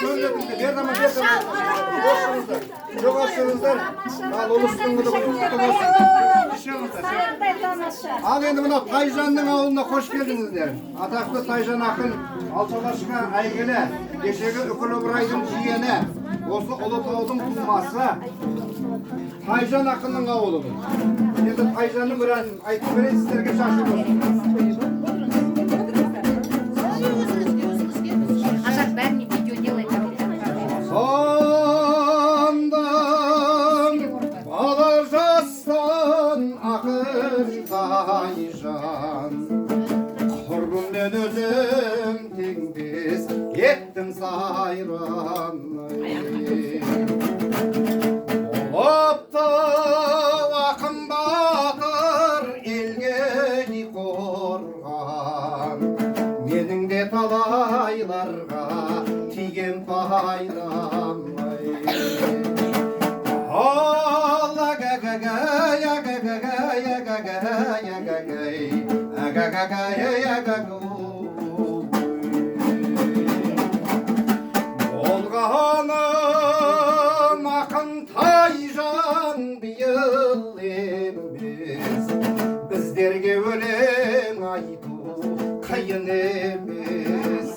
Төрлетіңдер, бер таман, бер таман. Қос шығыңыздар. Жоғары шығыңыздар. Ал ұлыстың ұлы құтты болсын. Шығыңыздар. Ал енді мынау Тайжанның ауылына қош келдіңіздер. Атақты Тайжан ақын, Алшалашқа әйгілі, кешегі Үкілі Ыбырайдың жиені, осы Ұлытаудың тумасы Тайжан ақынның ауылы бұл. Енді Тайжанның бір әнін айтып берейін сіздерге, шашу болсын. Азат, бәріне видео делай. Сағындым бала жастан ақын Тайжан, құрбыммен өзім теңдес еттім сайран. Болыпты ақын батыр, елге қорған, менің де талайларға тиген пайдам. Алла га-га-га, я-га-га-га, я-га-га, я-га-гай, ага-га-га, я-га-гу. Болғаным ақын Тайжан биыл емес, біздерге өлең айту қиын емес.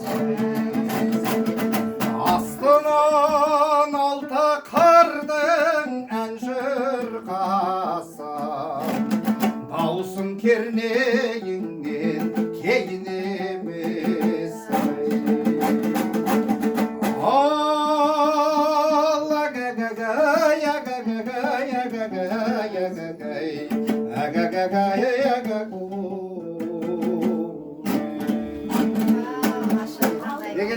Астынан алты қырдың ән шырқаса, дауысың кернейіңнен кейін емес. Алла га-га-га, я-га-га-га, я-га-га, я-га-гай, ага-га-га, я-га-гу. Деген.